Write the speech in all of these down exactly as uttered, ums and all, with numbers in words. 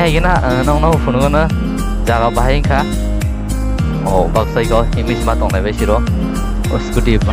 Hai gina, eh, nong nong phunukno jaga bahai wngkha. Oh, baksa iko himwi sima tongnai bai siro. Oh, scooty ba.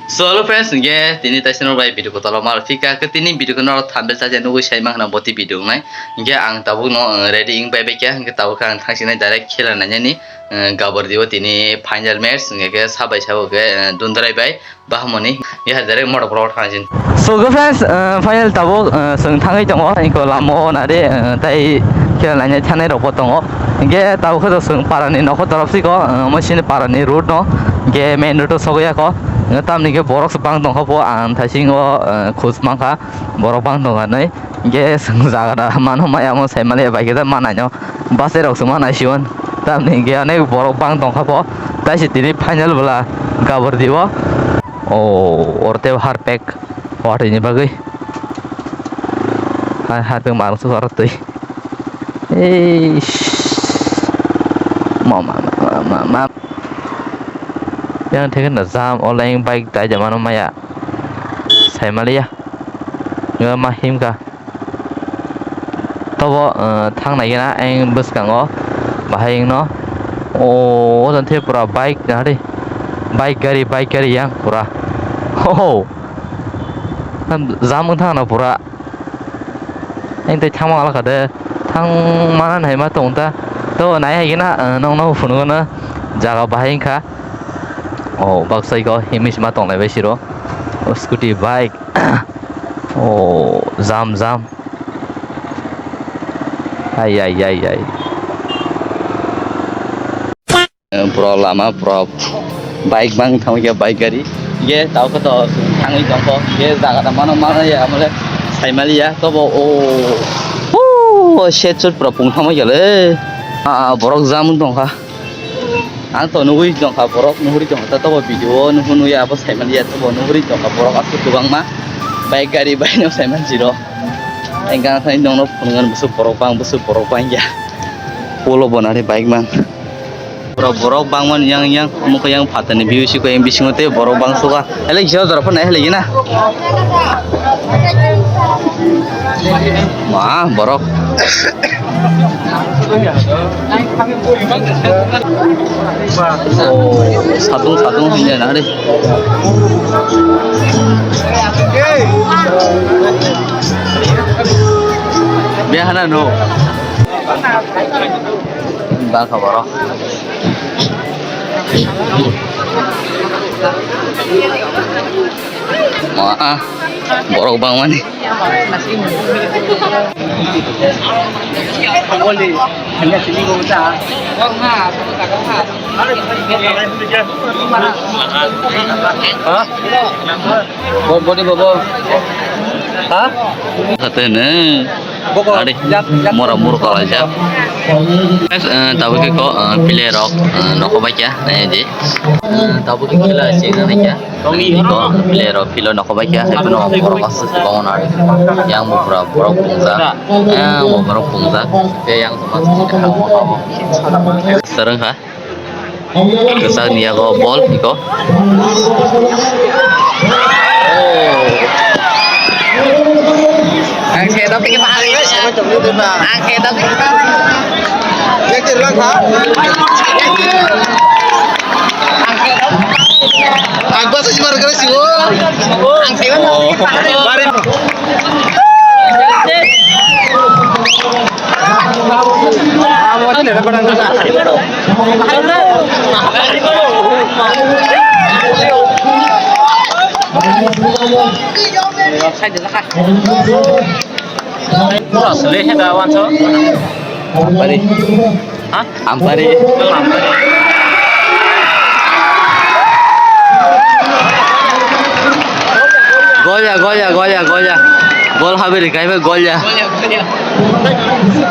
So, hello friends, hingke tini taisano bai video kotolo mar phika ke tini video kono thumbnail saja nugui sai mang na boti video nai. Hingke ang tabuk no, eh, ready ing bai bai kya, hingke tabuk ang thangsinai direct khela nai ni. Eh, gabor dibo tini final match, hingke ke sabai sabo ke, eh, Dundrai bai Bahamoni, ya direct motor pro thangsin. So, good friends, eh, final tabuk, eh, chwng thangwi tongo, iko lama o nari, eh, tai khela nainai thanai rok bo tongo. Hingke tabuk khe chwng parani nokho torop siko, eh, omo sini parani road no, hingke main road o sogwi ya ko. Hingke tamni khe borok se bang tongkha po, ang thaisingo, eh, khus mankha, borok bang tongkha nai. Hingke chwng jaga da mano maya omo sai mali bai khe da manai no. Bus rok se manai sion. Tamni hingke onek borok bang tongkha po. Tai se tini final bwla gabor dibo. Oh, orte harpek. Watwi ni bagwi. Hai, harpek marang se oro twi. Ei. Ma, ma, ma, ma, ma, ma. Yang theke na jam, oleng bike tai jamano maya. Sai maliya. Nga ma himka. Tobo, eh, thang nai gana eng bwskango bahai wngno. O, o jan the pura bike nahari. Bike gari, bike gari yang pura. Ho, ho. Jam wng thang na pura. Eng tei thangma wngkha de. Thang mana hai ma tong ta. Tobo nai hai gana, eh, nong no phunukno jaga bahai wngkha. O, baksa iko himwi sima tonglai bai siro. O, scooty, bike. O, jam, jam. Ai, ai, ai, ai. Eh, bro, lama, bro. Bike bang thangwi khe bike gari. Ye, tao khe to thangwi tongkho. Ye, jaga da mano, mano ya, amole saimali ya. Tobo, o. O, set sut, bro, pung thangwi khe le. Ah, ah, borok jam tongkha. Ang to nugui tongkha borok, nuhuri tongkha, ta tobo video o nuhu nuya abo saimaliya, tobo nuhuri tongkha borok aswk kwbangma. Bike gari bai no saiman jiro. Engkha thai nongno phunuknani bwswk borok bang, bwswk borok bang ya. Polo bonari bike man. Borok, borok bangmani yang, yang, mukha yang phatani view si ko yang bisingo tei borok bang suka. Hele kisa jora phone hele gina. Ma, borok. Oh, satung, satung hinja na re. Biar hana no. Bang kha borok. Wah, borok bangmani. Bo-, boni bobo. Ha? Kata ne. Ari, mora mur kalaijak. Guys, eh, tabuk khe ko, eh, pile rok, eh, nokho baikya, nai di. Eh, tabuk khe khela chengna naikya. Ko, pile rok, pilo nokho baikya, hai phano borok aswk kwbangma nai. Yang bo pura borok pungjak. Yang bo borok pungjak. Tei yang tongma swrwng kha. Kwchak ni yago bol iko. Ang khe dok tiki bahari. Ang khe dok tiki bahari. Ang basa si mar kare si o. Ang khe dok tiki bahari. Pura sele he da wanso. Ampari. Ha? Ampari. Golya, golya, golya, golya. Gol habiri kaima golya.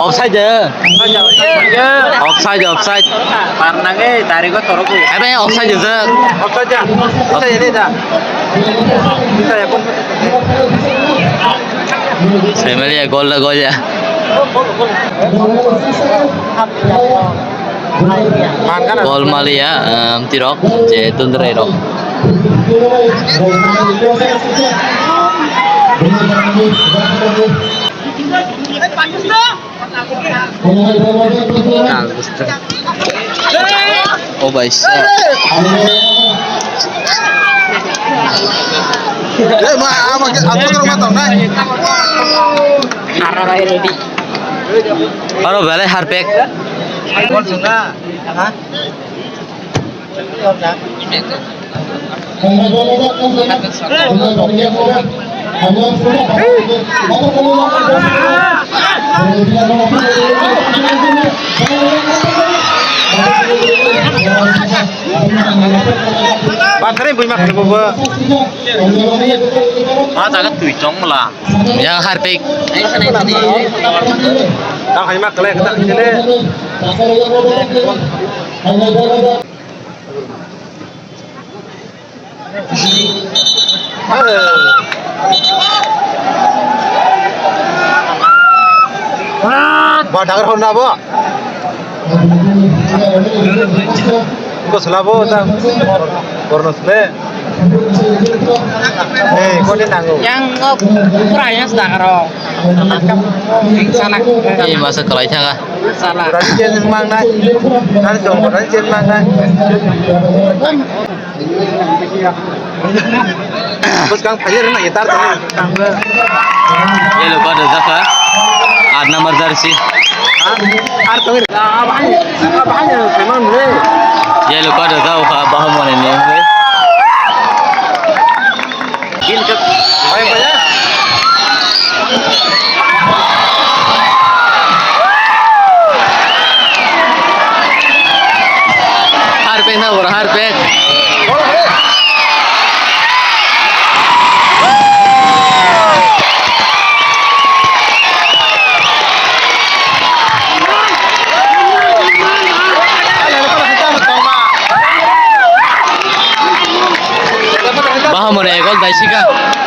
Offside. Offside, offside. Parnang e, dari ko toroku. Ebe offside je. Offside ja. Offside je da. Bisa ya pun. Family ya gol da gol ya. Gol maliya, em, tirok, je tundrai rok. O bai sa. Eh, ma, ama ke, aku ke rumah tau, nai. Aro belai harpek. Pathari bui mak bo. Ah, jaga tui tong mala. Yang harpik. Tang hai mak kele, tang kele. Ba dagar honna bo. Ko sela bo ta. Borno sele. Eh, ko ni nango. Yang ngok pura yang sedang ro. Sana. Eh, masa kelai thanga. Sana. Berarti dia yang mang nai. Nanti dong, berarti dia yang mang nai. Bwskang phaiya rwna gitar tong. Yellow card rijak kha. Aat number jersey. Ar tong. Yellow card rijak kha Bahamoni ni. Harpek na boro, harpek. Bahamoni gol daisika,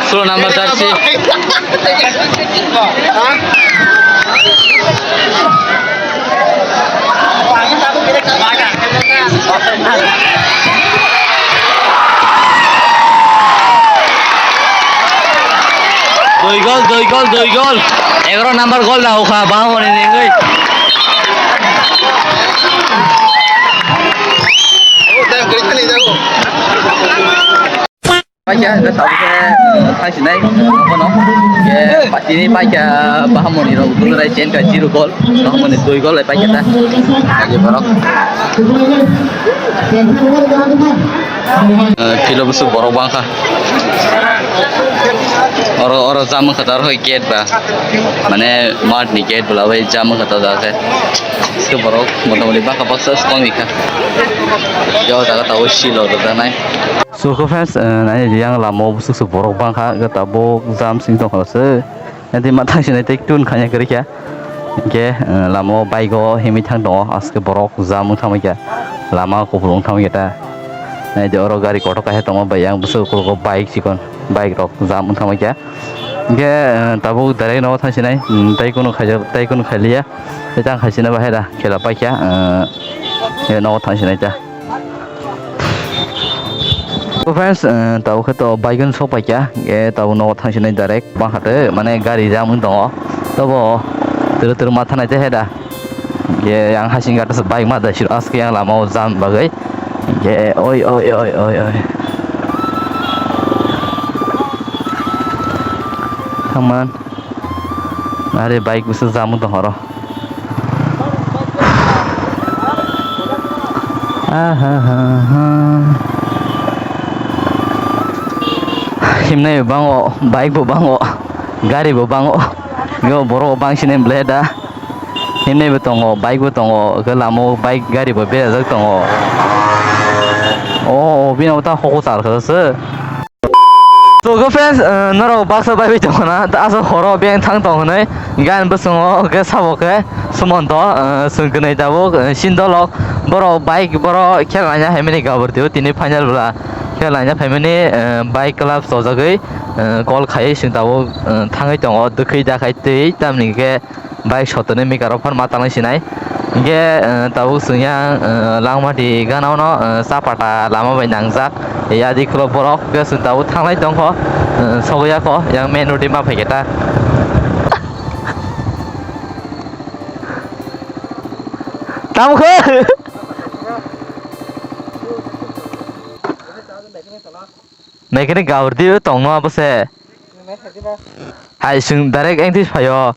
sullo number jersey. Dui gol, dui gol, dui gol. Egaroh number gol da ukha, Bahamoni ni wngwi. Paikha, hwnkhe tabuk khe, eh, thangsinai, bono. Hwnkhe patini paikha, Bahamoni rok, Dulurai chen ka zero goal, Bahamoni dui goal lai paikha ta. Agi borok. Eh, philo bwswk borok bangkha. Oro, oro jam wngkha ta, oro hai gate ba. Mane, mat ni gate bwla bai jam wngkha ta, jaga khe. Borok motamoti bangkha baksa swkang ni kha. Yo, jaga tabuk silo rwjaknai. So, khe friends, eh, nai di yang lama o bwswk se borok bangkha, hwnkhe tabuk jam sing tongkha se. Nai di ma thang sinai tei tun khanya kwrwi kha. Hwnkhe, eh, lama o bike o himwi thang tongo, aske borok jam wng thangwi kha. Lama o kuphur wng thangwi kha ta. Nai di oro gari kothok kaisa tongo, bai yang bwswk ukulok o bike chikon, bike rok jam wng thangwi kha. Hwnkhe, eh, tabuk direct nogo thang sinai, mm, tei kunu khaijak, tei kunu khailiya. Tei tang khaisina bahai da khela paikha, eh, nogo thang sinai ta. So friends, eh, tabuk khe to bike on sok paikha, eh, tabuk nogo thang sinai direct, bangkha te, mane gari jam wng tongo, tobo turu turu ma thanai te he da, eh, yang hasing gata se bike ma da siro aske yang lama o jam bagwi, eh, oi, oi, oi, oi, oi. Thangman, are bike bwswk jam wng tong horo. Ahahaha. Himnai bo bango, bike bo bango, gari bo bango. Yo borok bangsinai belai da. Himnai bo tongo, bike bo tongo, hwnkhe lama o bike gari bo berajak tongo. O, o, bini bo ta hoko char kha se. So, go friends, eh, norok baksa bai bai tongkha na, ta aswk horo beng thang tong hwnwi, gan bwswngo khe sabo khe Sumonto, eh, chwng kwnwi tabuk, eh, Sindolok, borok bike, borok khela naina phaimani gabur tio, tini final bwla khela naina phaimani, eh, bike club chojagwi, eh, call khaiwi chwng tabuk, eh, thangwi tongo, dwkhwi dakhai twi, tamni khe bike sotoni mika rok phano ma tanglai sinai. Hingke, eh, tabuk chwng yang, eh, Langmati ganao no, eh, cha pata lama bai nangjak. Yadi kolo borok hingke chwng tabuk thanglai tongkho, eh, sogwi yakho yang main road ma phaikhe ta. Tamo khe. Mechanic gabur di tongno abo se. Hai chwng direct engti phaio.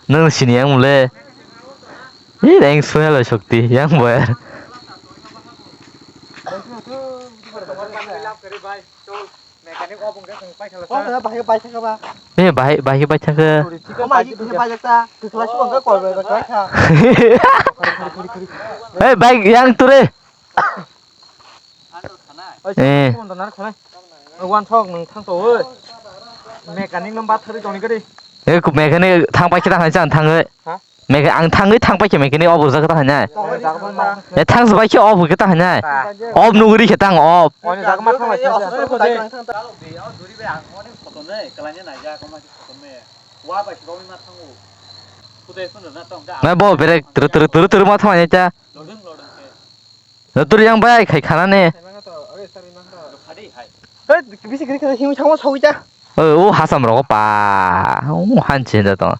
Nwng sini yang mole. Ih, reng suhelo shokti yang boyar. Eh, bahai, bahai, bahai thangkhe. Hei, bike yang ture. Eh. Wan thok nung thang to oi. Mechanic no bathari tongni gari. Eh, mechanic thang pai kita hai chan thang oi. Ha? Mega ang thangwi thang paikhe mechanic off rwjak ta hanai. Eh, thang se paikhe off rwkhe ta hanai. Off nuguri khe tang off. Na bo berek turu turu turu turu ma thang ta. Notur yang bai khai khana ne. Hei, bisi giri khe himwi thangma sawi ta. O, o hasam rogo pa. O hanchi da to.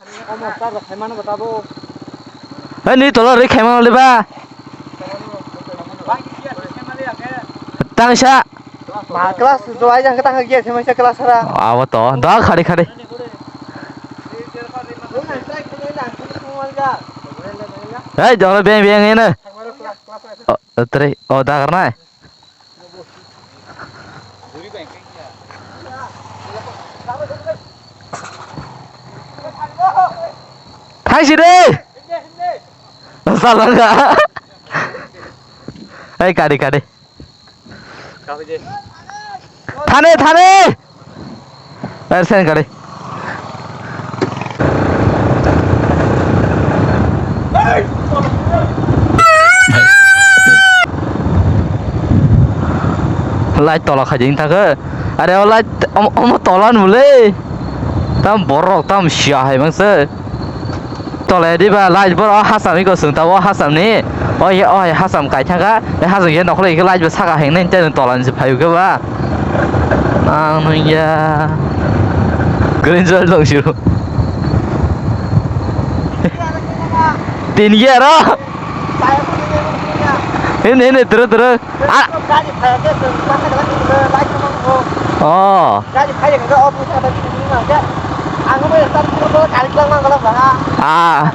Hei, ni tolo ri khaima le ba. Tangsa. Ma class jo ai jang tang ge se ma class ra. Awa to. Da khari khari. Hei, jolo beng beng ene. O, tre, o, dagar nai. Thaisi de. Salanga. Hei, kari, kari. Thane, thane. Air sen kare. Light tola khaijing thakhe. Are o light om-, omo tola nule. Tam borok tam sia hai mangse. Tole diba light borok hasam iko sung tabo hasam ni. Oi, oi, hasam kaithaka. E hasam ye nokhle iko light bo saka heng nai tei tola ni se phayu ke ba. Ang nung ya. Green joy long shu. Tin ye ro. Ini, ini, terus, terus. Ah. Oh. Ah.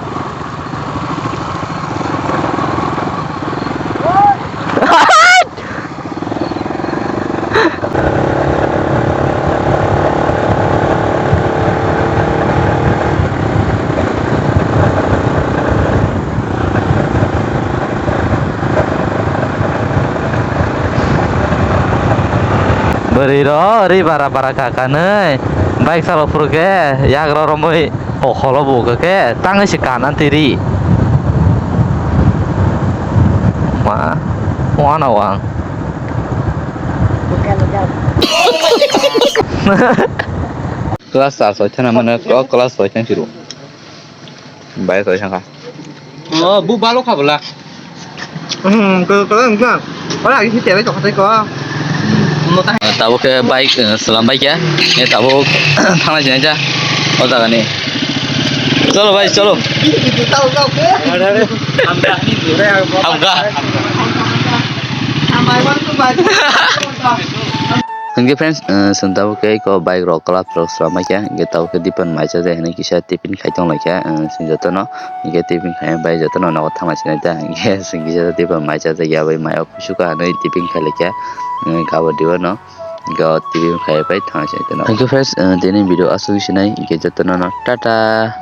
Bwrwi rok ri bara bara kha kanwi bike chalo phuru khe yagra romwi. O kholo bo khe tangwi se kana tiri. Ma, wana wang. Class sar soi thana mane ko class soi thang siru. Bai soi thang kha. Oh, bu balo kha bwla. Hmm, ko, ko, ko. Ora, isi tele to khatai ko. Tabuk khe bike, eh, swlam bai khe. Eh, tabuk thangnai sinai ja. O jaga ni. Cholo bhai, cholo. Hamka. Hwnkhe friends, eh, chwng tabuk khe ko bike rok clutch rok swlam bai khe. Hwnkhe tabuk khe dipan mai chajai hinui kisa tiffin khai tong lai khe, eh, chwng jotono. Hwnkhe tiffin khai bai jotono nogo thangna sinai ta. Hwnkhe chwng kisa dipan mai chajai ya bai mai o kusu ka hinui tiffin khai lai khe, eh, kabo dibo no. Hwnkhe o tiffin khai bai thangna sinai ta no. Hwnkhe friends, eh, tini video aswk sinai. Hwnkhe jotono no tata.